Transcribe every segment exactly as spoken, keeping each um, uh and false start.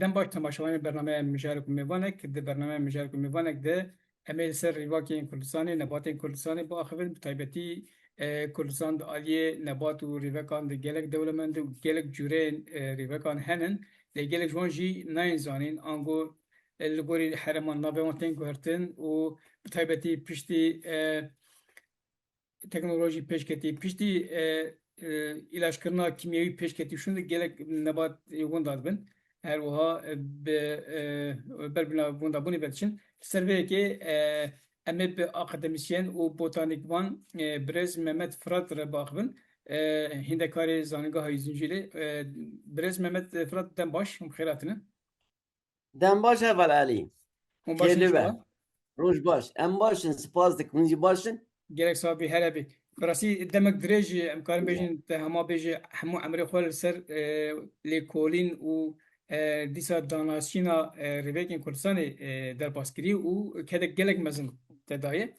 Dem baş temaşevanên bernameya Mijarek û Mêvanek. Di bernameya Mijarek û Mêvanek de em ê li ser rîvakên Kurdistanê, nebatên Kurdistanê biaxivin, bi taybetî, e, Kurdistan di aliyê nebat û rîvekan de gelek dewlemend û gelek cûreyên, e, rîvekan henin. Lê gelek ji wan jî nayên zanîn, ango, e, li gorî hereman navê wan tên guhertin û bi taybetî piştî, e, teknolojî pêşketî, piştî, e, e, îlajkirina kîmyewî pêşketî, şûn de gelek nebat, e, winda dibin. Her wiha, e, bi, e, ber bila windabûnê ve diçin. Li ser vê yekê, e, em ê bi akademîsyen û botanîkvan, e, birêz Mehmet Firat re biaxivin. E, hîndekarê Zanîngeha Zîncîrê. E, birêz Mehmet Firat, dem baş, hûn bi xêr hatine. Dem baş heval Elî. Hûn baş in Kêlî be. Şeva? Roj baş. Em baş in, spas dikim. Hûn jî baş in? Gelek sax bî, here bî. Bi rastî demek dirêj, em karin Bî. bêjin, te hema bêjî hemû emrê xwe li ser, e, lêkolîn û, e, dîsa danasîna, e, rêvekên Kurdistanê, e, derbas kirî û kedek gelek mezin te daye.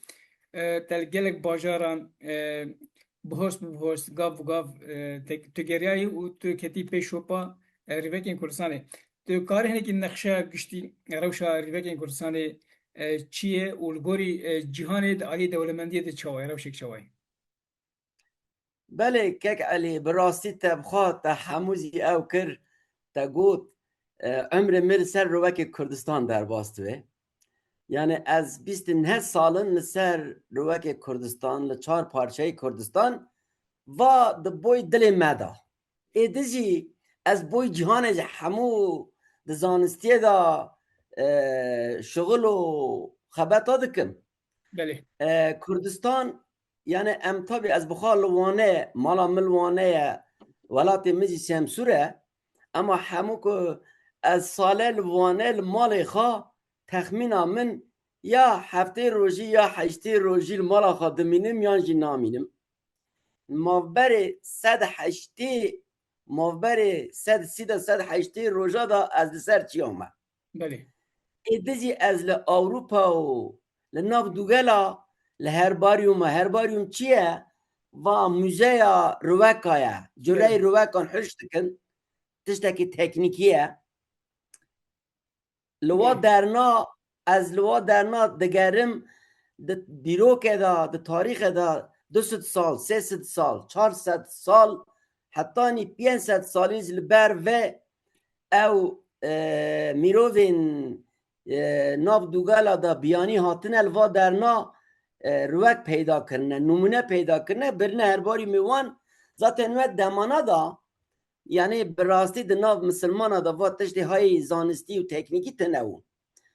E, te li gelek bajaran, e, bi host bi host, gav bi gav, e, te, tu geriyayî û tu ketî pê şopa, e, rêvekên Kurdistanê. Tu karî hinekî nexşeya giştî, rewşa rîvekên Kurdistanê, e, çi ye û li gorî, e, cîhanê di aliyê dewlemendiyê de çawa ye, rewşek çawa ye? Belê, kek Elî, bi rastî te bi xwe te hemû zî ew kir, te got, e, emrê min li ser rûvekê Kurdistan derbas dibe. Yani ez bîst û neh sal in li ser rûvekê Kurdistan, li çar parçeyê Kurdistan, va di boy dilê me de. Êdî jî ez boy cîhanê ji hemû di zanistiyê de, e, şixul û xebeta dikim. Belê. E, Kurdistan, yani em tabi ez bi xwe li Wanê, mala min li Wanê ye, welatê min jî Semsûr e, ema hemû ku ez sale li Wanê li malê xwe, texmîna min ya heftê rojî ya heştê rojî li mala xwe dimînim yan jî namînim. Mavberê sed heştê, mavberê sed sî de sed heştê roja da ez li ser çiya me. Belê. Êdî jî ez li Ewropa û li nav dûgela, li herbaryûm e. Herbaryûm çi ye? Va muzeya rûveka ye. Cureyê Belê. rûvekan hişk dikin. Tiştekî teknîkî ye. Li wa Belê. derna, ez li wa derna digerim, di dîrokê de, di tarîxê de du sed sal, sê sed sal, çar sed sal, hetanî pênc sed salî jî li ber vê ew, e, mirovên, e, nav dûgela de biyanî hatine li va derna, e, rûvek peyda kirine, nimûne peyda kirine, birine herbarî mêwan, zaten wê demana da, yani bi rastî di nav misilmana de va tiştê hayê zanistî û teknîkî tune bû.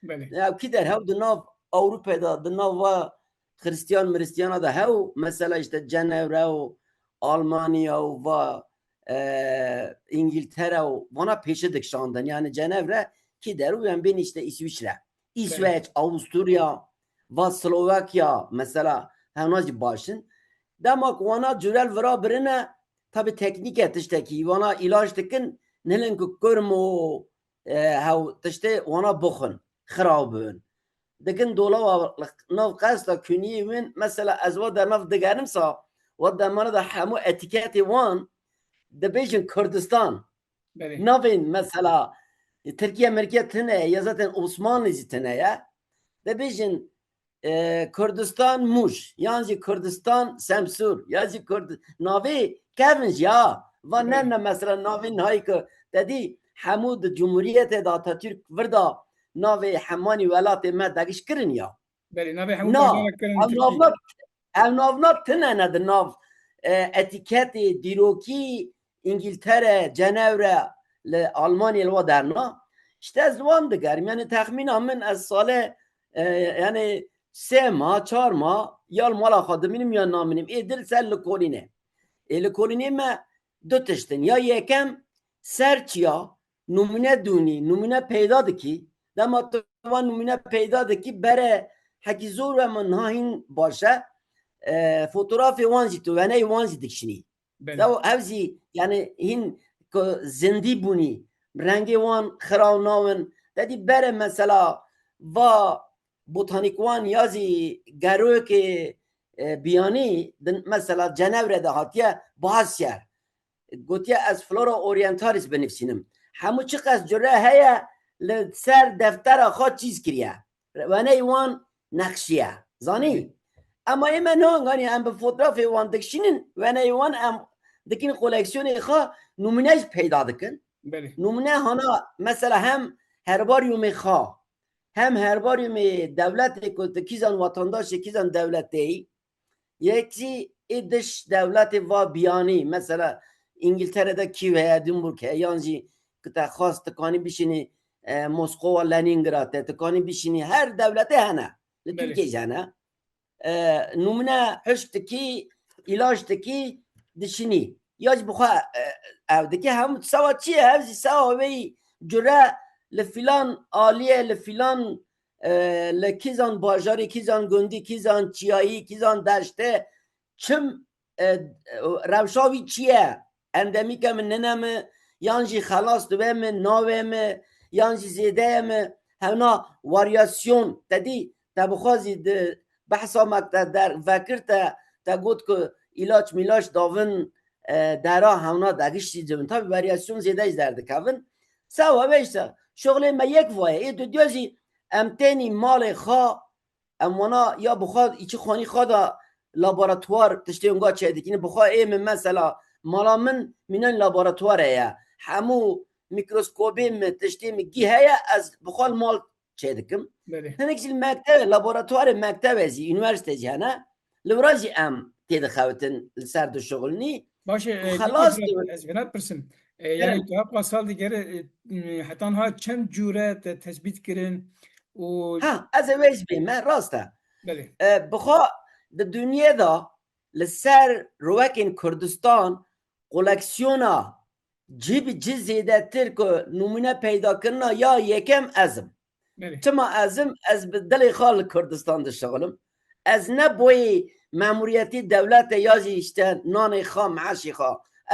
Belê. Ew kî der hew di nav Ewropê de, di nav va Xristiyan miristiyana de hew, mesela işte Cenevre û Almanya û va, e, İngiltere û vana pêşe dikişandin. Yani Cenevre kî der û em bên işte İsviçre, Belê. İsveç, Avusturya, va Slovakya, mesela hewna jî baş in. Dema ku wana curel vira birine, tabi teknîke tiştekî, wana îlaç dikin, nilin ku kurm û, e, hew tiştê wana bixwin, xira bibin. Dikin dolaba nav qesta kûniyê win, mesela ez wa dernav digerim sa, wa dermana da hemû etîketê wan dibêjin Kurdistan. Belê. Navên mesela Tirkiye mirkiye tune ye, ya zaten Osmanlı jî tune ye. Dibêjin, e, Kurdistan Mûş, yan jî Kurdistan Semsûr, ya jî Kurd-, navê kevin jî ya. Va Belê. ne ne mesela navê nihayî ku te dî hemû di Cumhuriyetê de Atatürk vir da navê hemanî welatê me degiş kirin ya. Belê, navê hemû Na, bajaran kirin ev Tirkî. navna, ev navna tune ne di nav, e, etîketê dîrokî Îngiltere, Cenevre, li Almanya li wa derna. İşte ez li wan digerim. Yani texmîna min ez sale, e, yani sê ma, çar ma ya li mala xwe dimînim ya namînim. Ê dil ser li kolîne. Ê li kolînê me du tişt in. Ya yekem ser çiya, numune dûnî, numune peyda dikî. Dema tu van numune peyda dikî, bere hekî zor ve min niha hîn baş e. E, fotografê wan jî tu, weneyê wan jî dikişînî. Belê. Ew, ew jî, yani hîn ku zindî bûnî, rengê wan xiraw nawin. Te dî bere mesela va botanîkwan ya jî gerokê, e, biyanî, din, mesela Cenevre de hatiye Boissier. Gotiye ez Flora Orientalis binivîsînim. Hemû çiqas cure heye, li ser deftera xwe çîz kiriye. Weneyê wan nexşiye. Zanî? Ema ê me niha ganî em bi fotografê wan dikişînin, weneyê wan em dikin koleksiyonê xwe, nûmûne jî peyda dikin. Belê. Nûmûne hana, mesela hem herbaryumê xwe, hem herbaryumê dewletê ku tu kîzan wetandaşê kîzan dewletê yî, yekî ê diş dewletê va biyanî, mesela Îngiltere de Kîv heye, Edinburgh heye, yan jî ku te xwest tu kanî bişînî, e, Moskova, Leningrad te, tu kanî bişînî, her dewletê hene. Li Belê. Tirkiyê jî hene. E, nûmûne hişk dikî, îlaç dikî, dişinî. Ya jî bi xwe, e, ev dikî, hemû sewa çi ye? Ev jî sewa wê cure li filan aliyê, li filan, e, li kîzan bajarê, kîzan gundî, kîzan çiyayî, kîzan deştê, çim, e, rewşa wî çi ye? Endemîke min, nine min, yan jî xelas dibe min, nawe min, yan jî zêde ye min? Hewna varyasyon, te dî, te bixwazî di behsa me te der vekir te, te got ku îlaç mîlaç davin, e, dera hewna degiştî civin. Tabi varyasyon zêde jî derdikevin. Sewa vê işte, şoxlê me yek vaye. Ê tu diyo jî em tênî malê xwe, em wana ya bi xwe îçi xwanî xwe de laboratuvar tiştê winga çêdikînin. Bi xwe ê min mesela mala min mînan laboratuvar heye. Hemû mîkroskobê min, tiştê min gî heye, ez bi xwe li mal çêdikim. Belê. Hinek jî li mektebe, laboratuvarê mektebe jî, unîversîte jî hene. Li wira jî em têdixewitin, li ser dişuxulinî. Baş e, û e, xelas Dîkî, dibin. Ez vêna pirsim. E, yani Belê. Tu hepka sal digere, e, heta niha çend cûre te tespît kirin û Ha, ez ê wê jî bême, rast e. Belê. E, bi xwe di dinyê de li ser rûvekên Kurdistan koleksiyona cî bi cî zêdetir ku nûmûne peyda kirina ya yekem ez im. Belê. Çima ez im? Ez bi dilê xwe li Kurdistan dişixulim. Ez ne boyê memuriyetî dewlete ya jî işte nanê xwe, meşî xwe.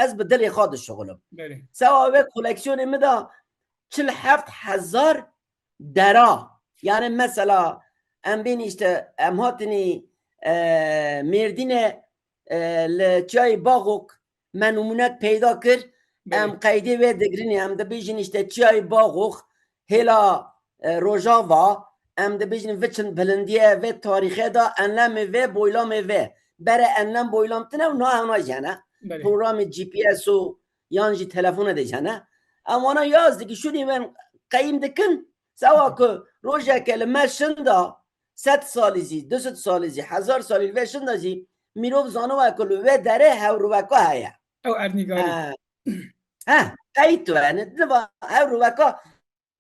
Ez bi dilê xwe dişixulim. Belê. Sewa vê koleksiyonê min de çil heft hezar dera. Yani mesela em bênî işte em hatinî, e, Mêrdînê, e, li çiyayê Baxok me nûmûnek peyda kir. Belê. Em qeydê wê digrin, em dibêjin işte çiyayê Baxok hêla, e, Rojava, em dibêjin viçin bilindiyê vê tarîxê de enlemê vê, boylamê vê. Bere enlem boylam tine û na hewna jene. Belê. Programê G P S û yan jî telefone de jene. Em wana yaz dikî şûnî wen qeyim dikin. Sewa ku rojeke li me şinda sed salî zî, du sed salî zî, hezar salî li vê şinda zî mirov zaniwa ku li wê derê hewrûveka heye. Ew erdnîgarî. He. He, qeyd tu, yani, diva hewrûveka,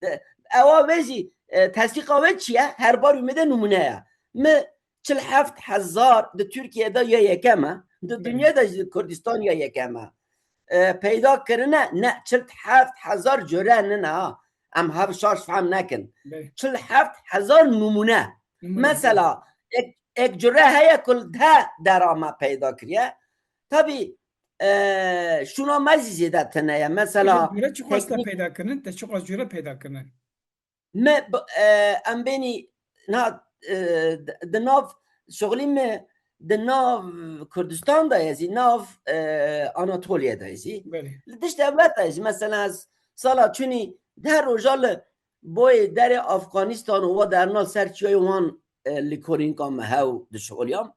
e, ewa wê jî, e, tesdîqa wê çi ye? Herbaryûmê de nûmûne ye. Mi çil heft hezar di Tirkiye de ya yekem e, di Belê. Dinyê de jî di Kurdistan ya yekem e. E, peyda kirine, ne, çil heft hezar cure nine ha. Em hev şaş fehm nekin. Belê. Çil heft hezar nûmûne. Nûmûne. Mesela, ek, ek cure heye ku li deh dera me peyda kiriye. Tabî, e, şûna me jî zêde tune ye. Mesela, Hocam, cure çiqas te teknik peyda kirin? Te çiqas cure peyda kirin? Me b-, e, em bênî na, e, d-, di nav şixulî me di nav Kurdistan de ye zî, nav, e, Anatoliye de ye zî. Belê. Li diş dewlet de ye zî. Mesela ez sala çûnî deh roja li boyê derê Afganistan û wa derna ser çiyayê wan, e, lêkolînka me hew dişixuliyam.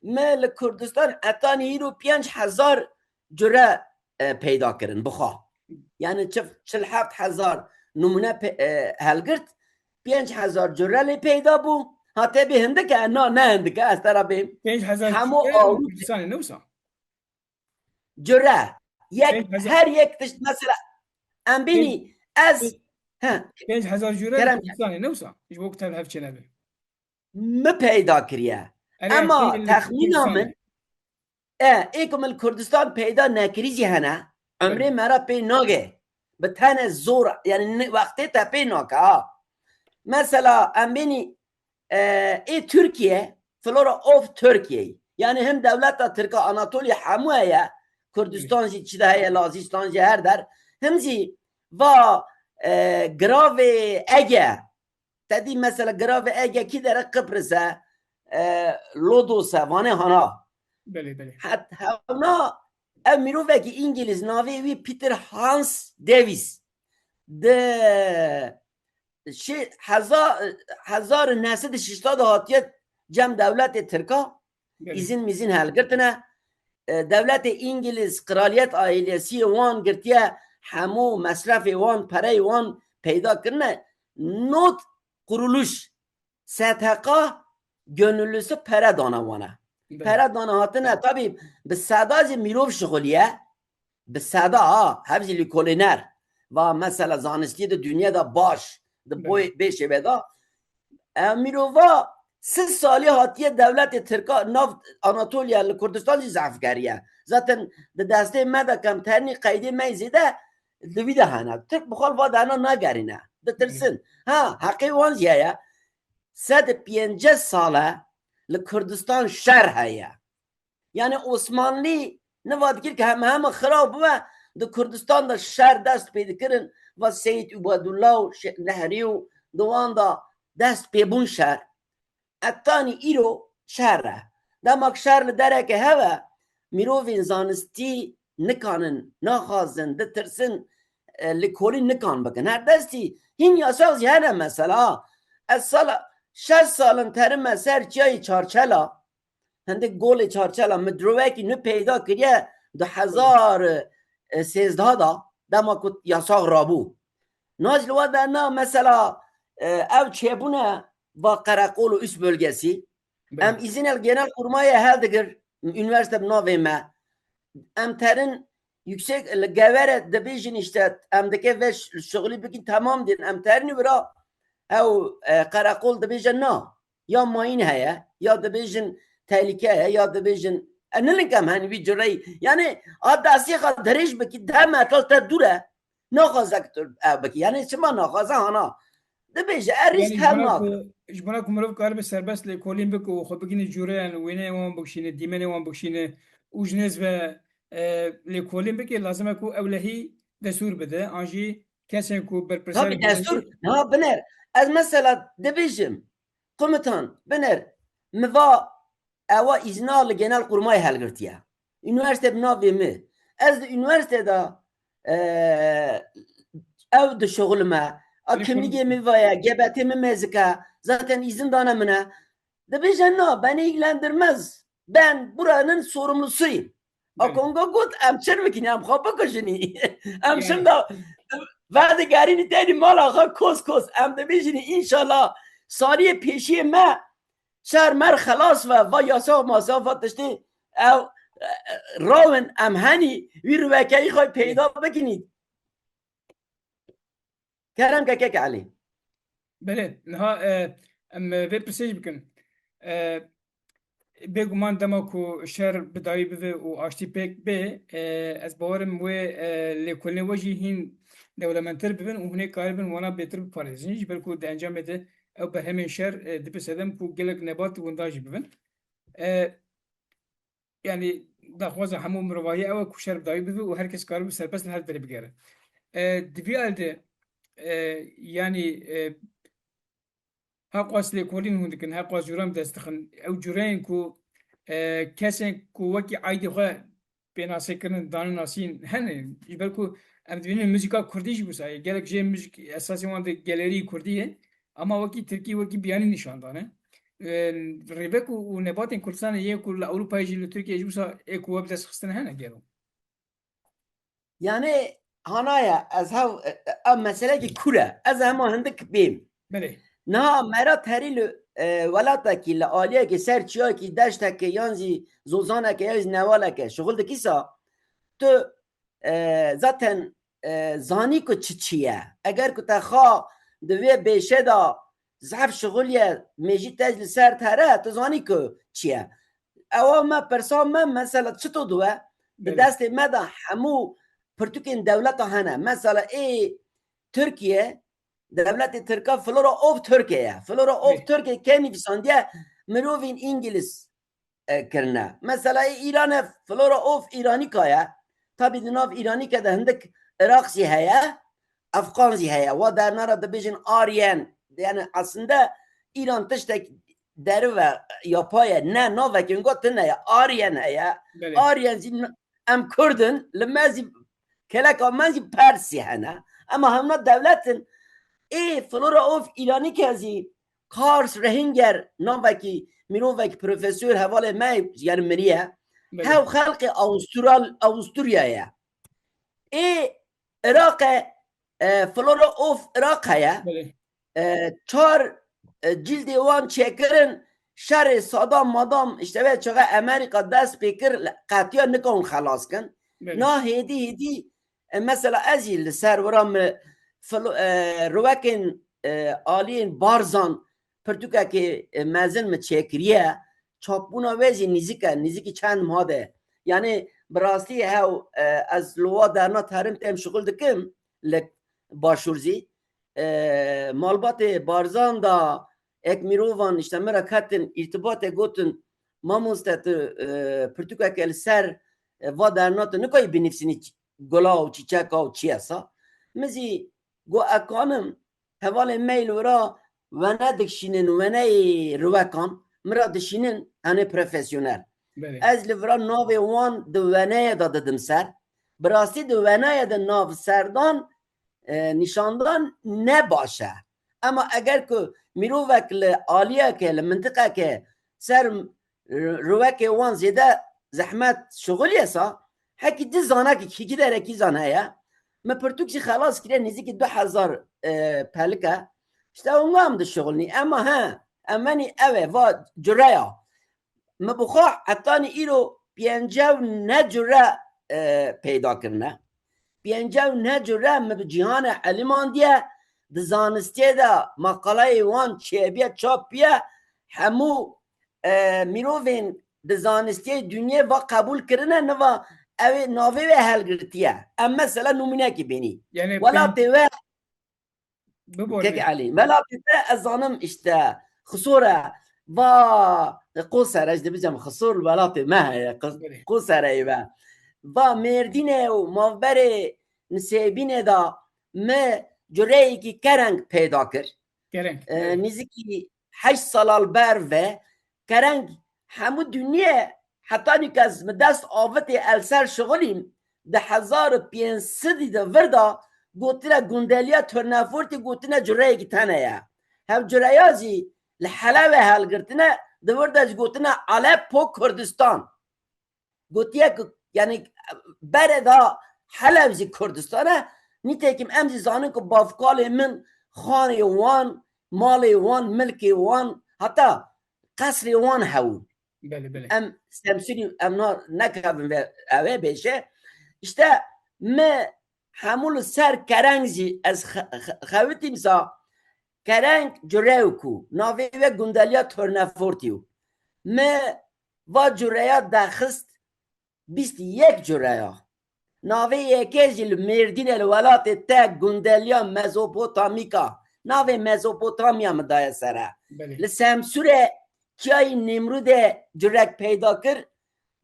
Me li Kurdistan hetanî îro pênc hezar cure, e, peyda kirin bi xwe. Yani çif-, çil heft hezar nûmûne pe-, e, helgirt, pênc hezar cure lê peyda bû. Ha, te bê hindik e? Na, ne hindik e, ez te re bêm. Pênc hezar Hemû cure Ewropa Kurdistanê ne wisa? Cure. Yek, Pênc hezar her yek tişt mesela em bînî Pênc, ez, he, pênc hezar cure Kerem Kurdistanê ne wisa? Ji bo ku te li hev çênebe. Mi peyda kiriye. Erê, Ema erê, texmîna Kurdistanê. Min, e, ê ku min li Kurdistan peyda nekirî jî hene, emrê Belê. Me re pê nage. Bi tene zor, yani ne, wextê te pê nake ha. Mesela em bênî, e, ê Tirkiye, Flora of Turkey. Yani him dewleta Tirka Anatoliya hemû heye, Kurdistan jî çi de heye, Lazîstan jî her der. Him jî va, e, giravê Ege, te dî mesela giravê Ege kî dere Qibris e, e, Lodos e, vanê hana. Belê, belê. Het hewna ev mirovekî Îngiliz, navê wî Peter Hans Davies. Di, şê heza-, hezar û neh sed û şêşta de hatiye cem dewletê Tirka, Belê. Îzin mîzin helgirtine. E, dewletê Îngiliz, kraliyet ailesiyê wan girtiye, hemû mesrefê wan, pereyê wan peyda kirine. Not kuruluş, S T K gönüllüsü pere dana wana. Belê. Pere dana hatine, tabii bi seda zî mirov şixuliye. Bi seda ha, hev zî lîkolîner. Va mesela zanistî di dinya de baş, di Belê. boy bê şêve de. E, mirova sî salî hatiye dewletê Tirka nav Anatoliya li Kurdistan zî zehf keriye. Zaten di destê me de kemterinî qeydê me zêde li wî de hene. Tirk bi xwe li va dana nagerîne. Ditirsin. Ha, heqê wan zî heye. Sed û pêncî sal e li Kurdistan şer heye. Yani Osmanlî niva dikir ki heme heme xirab bibe, di Kurdistan de şer dest pê dikirin, va Seyîd Ubedullah û Şê-, Nehrî û di wan de dest pê bûn şer. Etanî îro şer e. Dema ki şer li dereke hev e, mirovên zanistî nikanin, naxwazin, ditirsin, e, lêkolîn nikan bikin. Her destî hîn yasax zî hene mesela. Ez sala, şeş sal in terime ser çiyayê Çarçela, hindik golê Çarçela, min dirovekî nû peyda kiriye du hezar sêzdeh da, dema ku yasax rabû. Naj li we de na mesela, e, ev çêbûne va qereqol û üst bölgesi. Belê. Em îzin el genel kurmayê heldigir, üniversite bi navê me. Em terin yüksek li Gewere dibêjin işte, em dike ve ş-, şixulî bikin, temam din. Em terin wira ew, e, qereqol dibêje na. Ya mayîn heye, ya dibêjin tehlike heye, ya dibêjin, e, nilinkem hen wî cureyî. Yani, a destê xwe dirêj bikî, deh metre te dûr e. Naxwaze ki tu ev bikî. Yani, çima naxwaze hana? Dibêje, e, rîsk Yani, ji hev bona nakin. ku, ji bona ku mirov karibe serbest lêkolîn bike û xwe bigihîne cûreyan, wêneyên wan bikişîne, dîmenê wan bikişîne û ji nêz ve, e, lêkolîn bike, lazim e ku ewlehî destûr bide, an jî kesên ku berpirsiyar Tabii destûr, ha, biner. Ez mesela dibêjim, komutan, biner, mi va ewa îzna li genel kurmay helgirtiye. Üniversite bi navê mi. Ez di üniversite de, e, ev dişuxulime. A Lê kimligê mi vaye, G B T mi mezike. Zaten izin dane min e. Dibêje na, beni ilgilendirmez. Ben buranın sorumlusuyum. A Belê. Kongo got, em çir bikin, em xwe bikujinî. Em Yani. Şinda vedigerînî têdî mala xwe kos kos. Em dibêjinî, înşallah, saliyê pêşiyê me şer mer xelas ve, va yasa masa, va tiştê ew, e, e, rawin, em henî wî rivekeyî xwe peyda bikinî. Kerem ke kek Elî. Belê, niha, e, em vê pirsê jî bikin. E, bêguman dema ku şer bi dawî bibe û aştî pêk bê, e, ez bawerim wê, e, lêkolînê we jî hîn dewlemendtir bibin û hûn ê karibin wana bêtir biparêzin. Ji ber ku di encamê de ew berhemên şer, e, dibe sedem ku gelek nebat winda jî bibin. E, Yani, daxwaza hemû mirovahiyê ew e ku şer bi dawî bibe û her kes karibe serbest li her derê bigere. E, di vî alî de, e, yani, e, heqas lêkolîn hûn dikin, heqas cûran bi dest dixin. Ew cûreyên ku, e, kesên ku wekî aîdê xwe pênasekirin, danê nasîn hene. Ji ber ku em dibînin muzîka kurdî jî wisa ye. Gelek jê muzîk esasê wan di gelerî kurdî ye. Ama wekî tirkî, wekî biyanî nîşan dane. Ê, rêvek û, û nebatên Kurdistanê yê ku li Ewropayê jî, li Tirkiyeyê jî wisa ê ku we bi dest xistine hene gelo? Yani, hanaye, ez hev, e, e, ev meselekî kûr e. Ez hema hindik bêm. Belê. Niha mera terî li, e, welatekî, li aliyekî ser çiyakî, deştekê, yan zî zozaneke, yan zî newaleke, şixul dikî sa, tu e, zaten, e, zanî ku çi çi ye. Eger ku te xa di vê bêşe de zehf şixul ye, mêjî te li ser te here, tu zanî ku çi ye. Ewa me, pirsa me, mesela çito diwe, di Belê. destê me de hemû pirtûkên dewleta hene. Mesela ê Tirkiye, dewletê Tirka Flora of Turkey ye. Flora of Belê. Turkey kê nivîsandiye? Mirovên Îngiliz e, kirine. Mesela ê Îranê Flora of Iranika ye. Tabî di nav Îranîke de hindik Iraq zî heye, Efqan zî heye. Wa dernara dibêjin Aryen. Yani aslında Îran tiştek derive, yapay e. Ne, navekî winga tune ye. Aryen heye. Belê. Aryen zî n-, em Kurd in, li me zî, keleka me zî Pers zî hene. Ema hemna dewlet in. Ê Flora of Ilanika zî Karl Rehinger, navekî mirovekî profesor hevalê me, yani miriye. Belê. Hew xelqê Awustral-, Awusturyayê ye. Ê Iraqê, e, Flora of Iraq heye. Belê. E, çar, e, cildê wan çêkirin, şerê Saddam madam, işte ve çaxa Amerîka dest pê kir, qetiya nikawin xelas kin. Belê. Na hêdî hêdî, e, mesela ez jî li ser wira mi filo-, e, riwekên, e, aliyên Barzan pirtûkekê, e, mezin mi çêkiriye. Çapbûna wê jî nîzik e, nîzikî çend ma de. Yani bi rastî hew, e, ez li wa derna terim têm şixul dikim li Başûr zî. E, malbatê Barzan da ek mirovan işte min re ketin îrtibatê gotin, mamoste tu, e, pirtûkeke li ser, e, va derna tu nikayî binivsînî ç-, gula û çîçeka û çi yesa. Min zî got, ez kanim, hevalên me yê li wira wene dikşînin, weneyê riwekan, min re dişînin, em ê profesyonel. Belê. Ez li vira navê wan di weneye de didim ser. Bi rastî di weneye de nav serdan, e, nîşandan ne baş e. Ema eger ku mirovek li aliyeke, li mintiqeke ser, e, riwekê wan zêde zehmet şixuliyê sa, hekî di zanekî, hîkî derekî zan heye. Me pirtûk jî xelas kiriye, nêzîkî du hezar, e, pelik e. İşte onga em dişixulnî. Ema he, em venî ev e, va cureya. Me bi xwe hetanî îro pêncî û neh cure, e, peyda kirine. Pêncî û neh cure me bi cîhanê elimandiye, di zanistiyê de maqaleyê wan çêbiye, çap biye, hemû, e, mirovên di zanistiyê dinyê va qebûl kirine, niva ew ê navê wê helgirtiye. Em mesela nûmûnekî bênî. Yani Welatê we Biborîne. Kek Elî, welatê te ez zanim işte Xisor e, va Qosere, ez dibêjim Xisor welatê me heye, Qos-, Belê. Qosereyê ve. Va Mêrdînê û mavberê Nisêbînê de me cureyekî kereng peyda kir. Kereng, E, belê. Nêzîkî heşt sala li ber ve kereng hemû dinyê, heta nîk ez mi dest avitê el ser şixulîm, di hezar û pênc sedî de vir de gotine gundeliya Turnefortî, gotine cureyekî tene ye. Hev cureya jî li Helebê helgirtine, di vir de jî gotine Aleppo Kurdistan. Gotiye ku, yani, berê da Heleb jî Kurdistan e. Nîtekim em jî zanin ku bavkalê min xanê wan, malê wan, milkê wan, heta qesrê wan hebû. Belê, belê. Em Semsûrî, em na nekevin ve ev ê bêje. İşte me hemû li ser kereng jî ez xe-, xe-, xewitîm sa kereng curew ku navê we gundeliya Turnefortî yo. Me va cureya daxist bîst yek cureya. Navê yekê jî li Mêrdînê li welatê te gundeliya Mezopotamîka. Navê Mezopotamya min daye sere. Belê. Li Semsûrê çiyayê Nemrûdê curek peyda kir.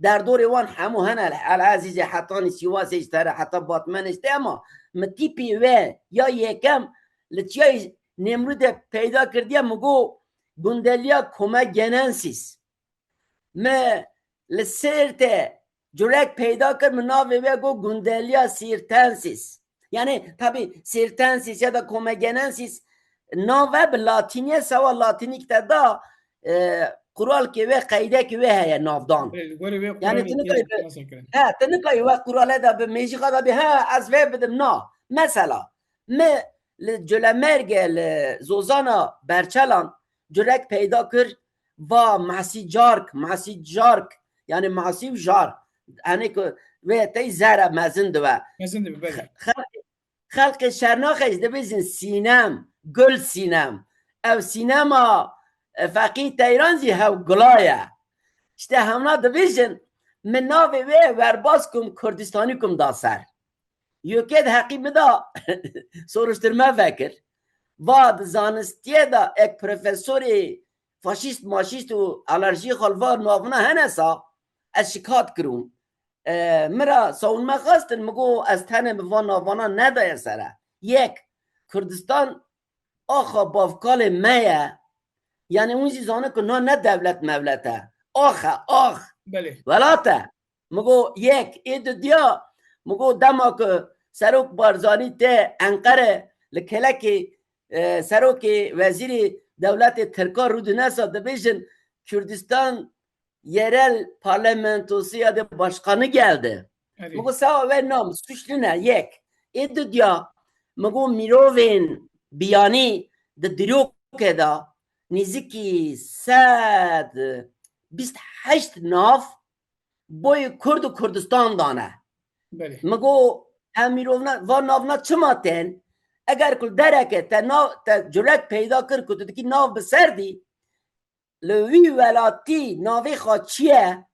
Derdorê wan hemû hene. Li El Ezîzê hetanî Sîwasê ji te re heta Batmenê ji te, ema min tîpî wê ya yekem li çiyayê Nemrûdê peyda kirdiye, min got gundeliya Komegenensis. Me li Sêrtê curek peyda kir, min navê wê got gundeliya Sirtensis. Yani tabî Sirtensis ya da Komegenensis nave bi latînî ye, sewa latînîk te da, e, quralkê wê, qeydekê wê heye navdan. Belê, li gorî wê Yani quralê tu nikayî tê bi, nasıl kirin? He, tu nikayî wek qurale de bi mêjîxa de bî, he, ez vê bidim, na. Mesela, me li Culemêrgê, li Zozana Berçelan curek peyda kir, va masî cark, masî cark, yani masî û jar. Hani ku vê tey zere mezin dibe. Mezin dibe, belê. Xelk-, xelkê Şernaxê jî dibêjin Sînem, gul Sînem. Ev sînema, e, Feqî Teyran jî hew gula ye. İşte hemna dibêjin, min navê wê werbas kum, Kurdistanî kum da ser. Yekê di heqî min de soruştirme vekir. Va di zanistiyê de ek profesorê faşîst, maşîst û alerjî xwe li va navina hene sa, ez şikayet kirim. E, min re savunme xwestin, min got ez tenê bi van navana nedaye sere. Yek, Kurdistan axa bavkalê me ye. Yani hûn jî zanin ku na ne dewlet mewlet e. Ax e, ax. Belê. Welat e. Min got yek, ê didiya, min got dema ku Serok Barzanî tê Enqere li e, serokê wezîrê dewletê Tirka rûdinesa dibêjin Kurdistan yerel parlamentosu ya de başkanı geldi. Erê. Min got, "Sawa we nam, suçlu ne, yek." Ê didiya, min got, mirovên biyanî di dîrokê de nêzîkî sed bîst heşt nav boyê Kurd û Kurdistan dane. Belê. Min got, "Ev mirovna, van navna çima tên? Eger ku li dereke te nav, te curek peyda kir ku tu dikî nav bi ser dî, li wî welatî navê xwe çi ye?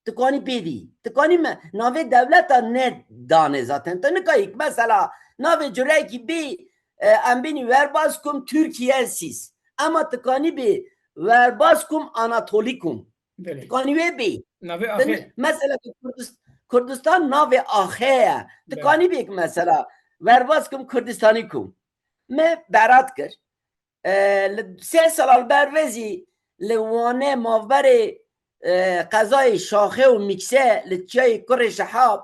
Tikanî pê dî. Tikanî me navê dewleta ne danê zaten. Tu nikayî mesela navê curekî bî, e, em bînî Werbaskum Türkiyensis. Ema tikanî bî Werbaskum Anatolikum." Belê. Tikanî wê bî. Navê Axê. Mesela Kurdist-, Kurdistan navê Axê ye. Belê. Tikanî bî mesela Werbaskum Kurdistanikum. Me berat kir. E, li sê sala li ber vê zî li Wanê mavberê, e, qezayê Şaxê û Mîkse li çiyayê Kurê Şehab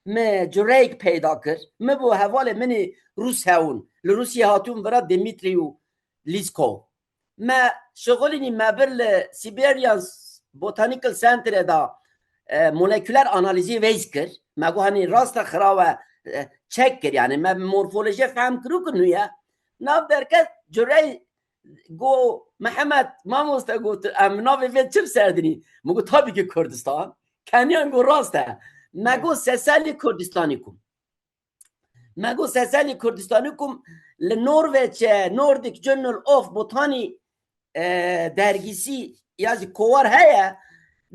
me cureyek peyda kir. Min bû hevalê min ê Rûs hewin. Li Rûsiyê hatûn vira Dimitri û Lisko. Me şixulînî me bir li Siberian Botanical Centre da, e, moleküler analizê veyz kir. Me got, "Hanî rast e, xiraw e, e, çek kir." Yani me morfolojiyê fehm kir û kir nûye. Nav derket, curey go, "Mihemed, mamoste," got, "em navê vê çi li ser dinî?" Min got, "Tabii ki Kurdistan." Kenyan got, "Rast e." Me got, "Seselî Kurdistanikum." Me got, "Seselî Kurdistanikum" li Norveçe, Nordic Journal of Botany, e, dergîsî ya jî kovara heye,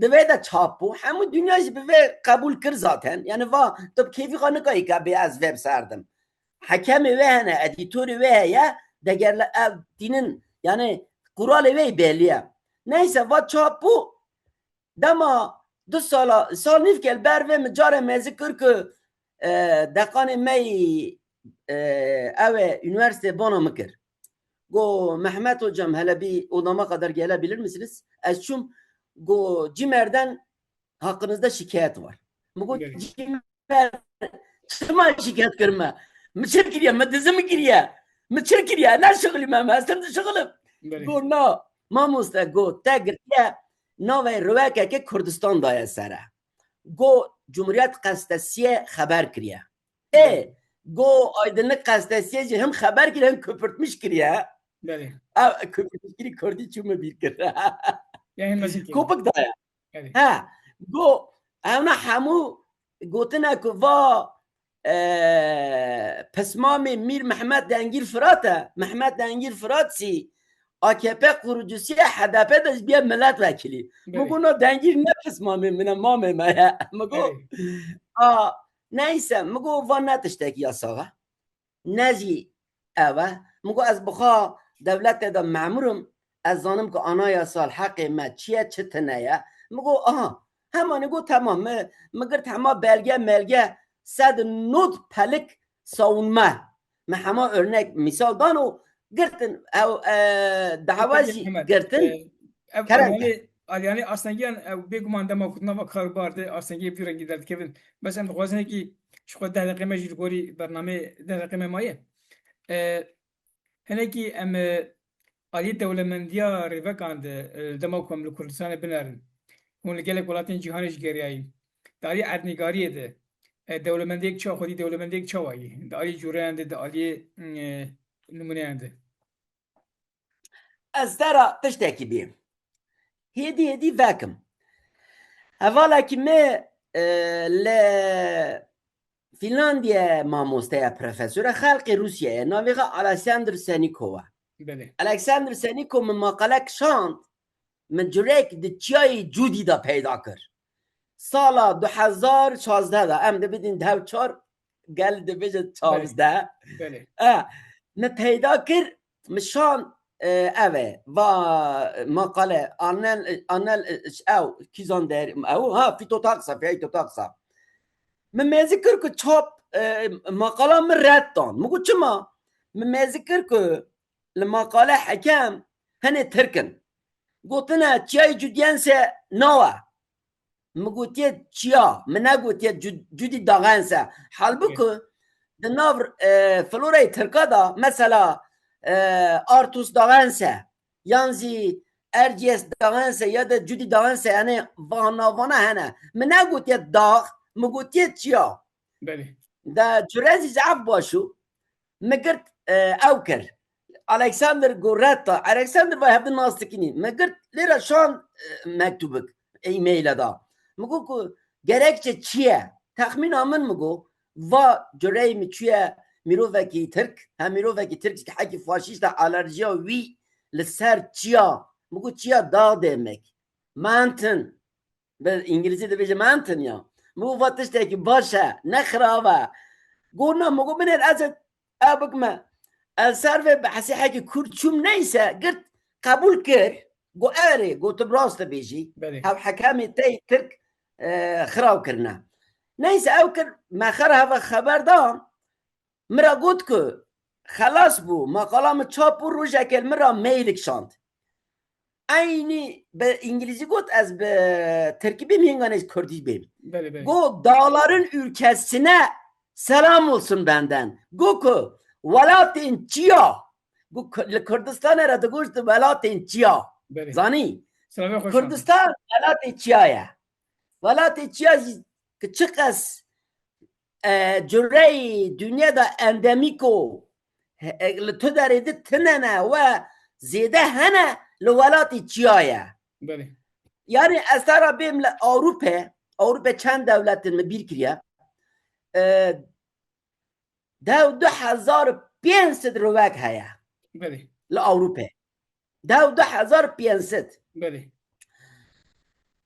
di vê de çap bû. Hemû dinya jî bi vê qebûl kir zaten. Yani va, tu bi kêfî xwe nikayî ke bê ez vê bi ser dim. Hekemê wê hene, edîtorê wê heye, degerle ev tînin, yani quralê wê bellî ye. Neyse, va çap bû, dema du sala, sal nîvke li ber vê min care me zî kir ku, e, deqanê me yî, e, ew e, unîversîtê bana min kir. Go, "Mehmet hocam, hele bir odama kadar gelebilir misiniz?" Ez çûm, go, "Cimer'den hakkınızda şikayet var." Min got, Evet. "Cimer, çima şikayet kirme? Min çi kiriye? Min dizi mi kiriye? Min çi kiriye? Ne şixilî me? Ez tim dişixilim." Belê. Go, "Na, mamoste," go, "te girtiye navê rivekeke Kurdistan daye sere." Go, "Cumhuriyet Gazetesiye xeber kiriye." Ê, Belê. Go, "Aydınlık Gazetesiye jî him xeber kiriye, him köpürtmüş kiriye." Belê. Ev köpürtmüş kiriye, Kurdî çû min bîr kir. Yani nasıl ki? Kopik daye. Evet. Ha, go, evna hemû gotine ku va, e, pismamê Mîr Mehmet Dengîr Firat e. Mehmet Dengîr Firat sî A K P kurucusu ye, H D P de ji biye milletvekilî. Min Evet. got, "Na Dengîr ne pismamê min e, mamê me ye." Min got, Evet. "A, neyse," min got, "Van ne tiştekî yasax e." Ne jî ev e. Min got, "Ez bi xwe dewletê de memûr im. Ez zanim ku anayasal heqê me çi ye, çi tune ye." Min got, "Aha." Hemanî got, "Temam." Mi, mi girt hema belge, melge, sed not pelik savunma. Mi hema örnek, misal dan û girtin, ew, e, dawa Peki, jî Mehmet, girtin. e, ev Kerem Alyanê, Alyanê Arslangiyan, ew bêguman dema ku nava karûbar de Arslangiya vî rengî derdikevin. Bes em dixwazin ki ji xwe deh deqê me jî li gorî bernameyê deh deqê me maye. E, hinekî em, e, alî dewlemendiya rêvekan de, e, dema ku em li Kurdistanê binerin. Hûn li gelek welatên cîhanê jî geriyayî. Di alî erdnîgariyê de, e, dewlemendiyek ça xwedî dewlemendiyek çawa yî? Di alî cûreyan de, di alî, e, nimûneyan de. Ez te ra tiştekî bêm. Hêdî hêdî vekim. Hevalekî me, e, li Fînlandiyê mamoste ye, profesor e, xelkê Rûsiyê ye. Navê xwe Alexander Seniko e. Belê. Alexander Seniko min maqale kişand, min curek di çiyayê Cûdî de peyda kir. Sala du hezar şazdeh de, em dibidin dev çar, gel dibêje Belê. çazdeh. Belê. E, min peyda kir, min şan, e, ev e, va, e, maqale, anel, anel, e, ew, kîzan der, ew, ha, fîtotaksa, fîtotaksa. Min mêzik kir ku çap, e, maqala min red dan. Min got, "Çima?" Min mêzik kir ku li maqale hekem hinê Tirk in. Gotine, "Çiyayê Cudyense nawe." Min gotiye, "Çiya." Min negotiye, "Cud-, Cudî daxense." Halbuku Evet. di nav, e, florayê Tirka de, mesela, e, Artus Dagense, yan zî Erciyes Dagense ya da Cudî Dagense, yani va navana hene. Min negotiye dax, min gotiye çiya. Belê. De cure zî zehf baş û min girt, e, ew kir. Alexander Goretta, Alexander va hevdi nas dikinî. Min girt lêra şan, e, mektubik, e-maile da. Min got ku gerekçe çi ye? Texmîna min, min got, va cureyê min çûye mirovekî Tirk, hem mirovekî Tirk ki hekî faşîst e, alerjiya wî li ser çiya, min got çiya dağ demek. Mountain. Bi îngilîzî dibêje mountain ya. Min got va tiştekî baş e, ne xirab e. Got na, min got binêr ez ê ew bikime. Ez ser vê behsê hekî kurt çûm, neyse, girt, qebûl kir. Got erê, got tu bi rast dibêjî. Belê. Hev hekemê te yê Tirk, e, xirab kirine. Neyse, ew kir, me xer heve xeber da. Min ra got ku xelas bû, maqala min çap bû, rojekê li min ra maîlik şand. Eynî bi îngilîzî got, ez bi tirkî bêm, hînganê kurdî bêm. Belê, belê. Got, dağların ülkesine selam olsun benden. Got ku welatên çiya. Got ku li Kurdistanê re digoşt welatên çiya. Belê. Zanî? Selamê xweş Kurdistan welatê çiya ye. Welatê çiya jî ki çiqas, e, cureyê dinyê de endemîk o, e, li tu derê di tine ne we zêde hene, li welatê çiya ye. Belê. Yani ez te ra bêm li Ewrope, Ewrope çend dewlet in min bîr kiriye. E, dew du hezar pênc sed rivek heye. Belê. Li Ewrope. Dew du hezar pênc sed. Belê.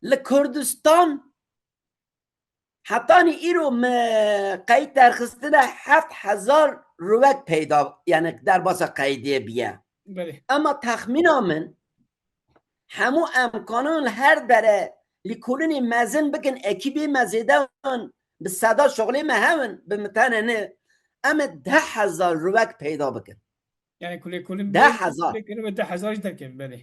Li Kurdistan hetanî îro me qeyd derxistine heft hezar rivek peyda, yani derbasa qeydê biye. Belê. Ema texmîna min, hemû emkanan li her dere lîkolinê mezin bikin, ekîbê me zêde in, bi seda şixulê me hewin, bi mitene ne, em ê deh hezar rivek peyda bikin. Yani kulê kulin deh hezar. Kulê kulin ve deh hezar jî derkevin, belê.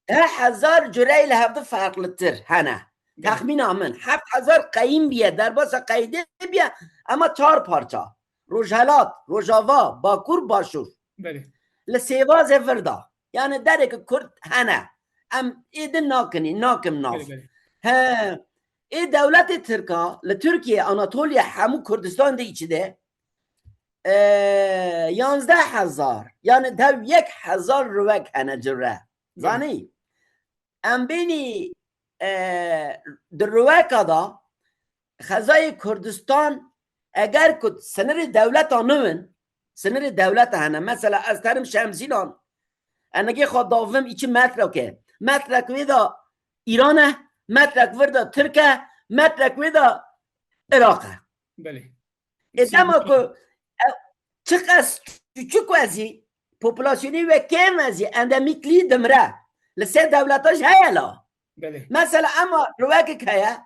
Deh hezar cureyê li hevdi ferqlitir hene. Belê. Texmîna min, heft hezar qeyîm biye, derbasa qeydê biye, ema çar parça. Rojhelat, Rojava, Bakur, Başûr. Belê. Li sêvazê vir da. Yani dereke Kurd hene. Em ê din nakinî, nakim nav. Belê, belê. He, ê dewletê Tirka, li Tirkiye, Anatoliye hemû Kurdistan de içi de, e, yanzdeh hezar, yani dew yek hezar rivek hene cure. Belê. Zanî? Em bênî, e, di riveka da xezayê Kurdistan, eger ku sinirê dewleta nû in, sinirê dewleta hene. Mesela ez terim Şemzînan, enegê xwe davim îçi metreke. Metrek wê de Îran e, metrek vir de Tirk e, metrek wê de Iraq e. Belê. Ê dema ku, e, çiqas çûçik wezî, populasyonê we kêm wezî, endemîklî dimire. Li ser dewleta jî heye la. Belê. Mesela ema rivekek heye,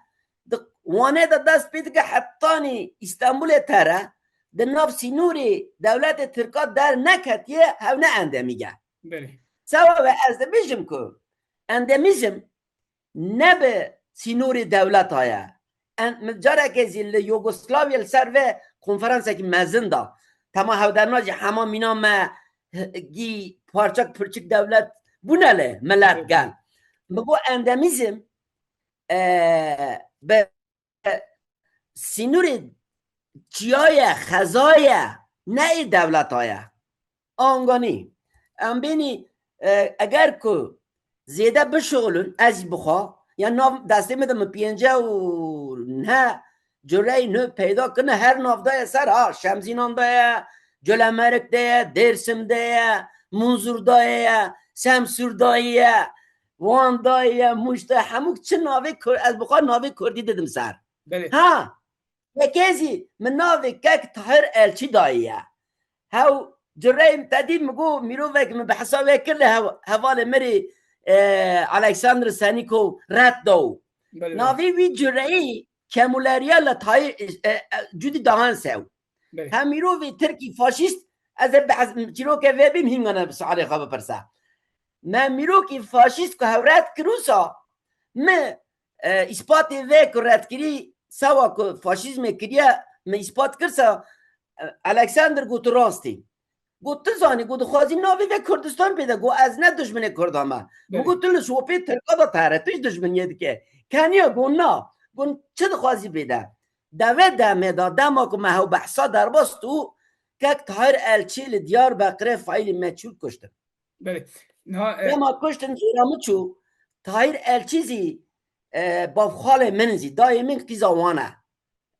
di Wanê de dest pê dike hetanî Îstanbulê tere, di nav sînorê dewletê Tirka der neketiye, hewne endemîk e. Belê. Sewa ve ez dibêjim ku endemîzm ne bi sînorê dewleta ye. En, min carekê zî li Yugoslavya li ser vê konferansekî mezin da. Tema hewderna jî hema mîna me, gî parçek pirçik dewlet bûne li milet gel. Min got endemîzm, e, bi sînorê çiya ye, xeza ye, ne ê dewleta ye. Anganî. Em bênî, e, eger ku zêde bişixulin, ez jî bixwe, ya nav destê min de min pêncî û neh cureyê nû peyda kirine, her nav de ye ser ha, Şemzînan de ye, Colemêrg de ye, Dêrsim de ye, Munzur de ye, Semsûr de ye, Wan de ye, Mûş de, hemû çi navê Kur-, ez bixwe navê Kurdî didim ser. Belê. Ha, yekê zî min navê kek Tahir Elçî daye. Hew cureyê min te dî, min got, mirovek min bi hesabê kir li hev-, hevalê min rê, e, Alexander Senîko red daw. Belê, belê. Navê wî cureyî Kemûleriya li Tahir, e, e, Cudî Dahan Sew. Belê. Hem mirovê Tirkî faşîst, ez ê behs, çîrokê vê bîm, hîngane bi sualê xwe bipirse. Me mîrokî faşîst ku hew red kir wisa, mi, e, îspatê vê ku redkirî, sewa ku faşîzmê kiriye, mi îspat kirsa, e, Alexander got tu rastî. Got, tu zanî, got, dixwazî navê ve Kurdistan bêde. Got, ez ne dijminê Kurda me. Min Belê. Got, tu li şopê Tirka de tere, tu jî dijminiyê dike. Keniya got, na. Got, çi dixwazî bêde? Deve demê de, dema ku me hew behsa derbas tu, kek Tahir Elçî li Diyarbekirê faîlî meçhûl kuştin. Belê. Niha, e, Dema kuştin zora min çû, Tahir Elçî zî, e, bavxalê min zî, dayê min qîza wan e.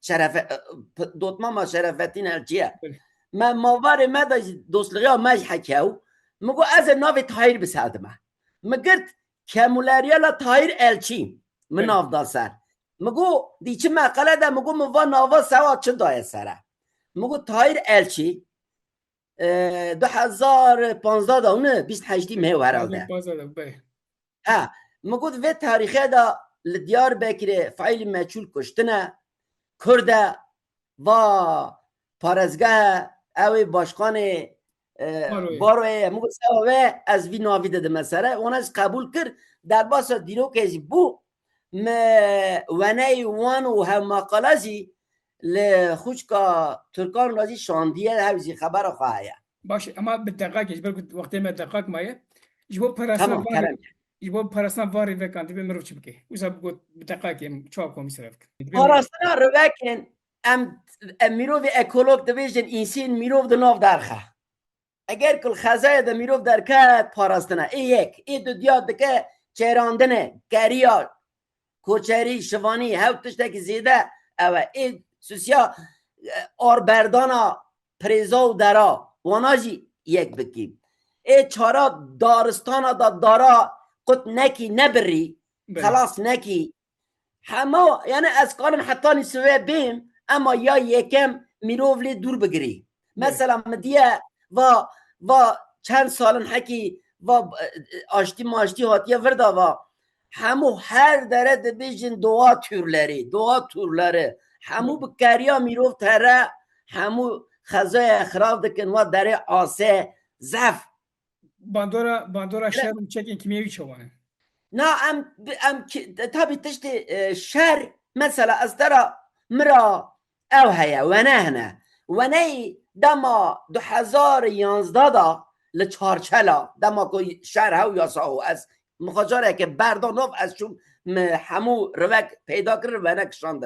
Şerefe-, e, p-, dotmama Şerefettin Elçî ye. Belê. Me mavarê me de jî dostluğiya me jî heke ew. Min got, ez ê navê Tahir biseldime. Min girt Kemûleriya la Tahir Elçî. Min Belê. Nav da ser. Min got, dî çi meqele de, min got, min va nava sewa çi daye sere. Min got, Tahir Elçî, e, du hezar panzdeh de hûn e, bîst heştî meh herhalde. Panzdeh, belê. Ha, min got, vê tarîxê de li Diyarbekirê faîlî meçhûl kuştine, Kurd e, va parêzgeh e, ew ê başkanê, e, Baroyê. Baroyê ye. Min got, sewa wê ez vî navî didime sere. Wana jî qebûl kir, derbasa dîrokê jî bû. Me weneyî wan û hevmaqala jî li xwişka Tirkan re jî şandiye, hev jî xebera xwe heye. Baş, ema bi deqakê, ji ber ku wextê me deqak maye. Ji bo parastina Tamam, varê, kerem. Ji bo parastina varê vekan divê mirov çi bike? Wisa bi got, bi deqakê em çawa komî sere bikin? Divê Parastina rivekên em, em mirovê ekolog dibêjin, însên mirov di nav derxe. Eger ku li xezayê de mirov derket, parastina. Ê yek, ê du diya dike çêrandine, keriya, koçerî, şivanî, hew tiştekî zêde ew e. Ê susiya, e, arberdana pirêza û dera, wana jî yek bikî. Ê çara daristana da dara qut nekî, nebirî, Belê. Xelas nekî. Hema, yani ez karim hetanî sibe bêm, ema ya yekem mirov lê dûr bigirî. Belê. Mesela min diye va, va çend salin hekî va, e, e, aştî maştî hatiye vir da va. Hemû her dere dibêjin doğa türleri, doğa türleri. Hemû Belê. Bi keriya mirov tere, hemû xezaya xirab dikin, wa derê ase, zef. Bandora, bandora Hele- şer û çekên kîmyewî çawa ne? Na, em, em ki-, tabî tiştê, e, şer, mesela ez te ra, min ra ew heye, wene hene. Weneyî dema du hezar yanzdeh da li Çarçela, dema ku şer hew yasa û ez mixacareke berda nav, ez çûm, min hemû rivek peyda kir, wene kişandin.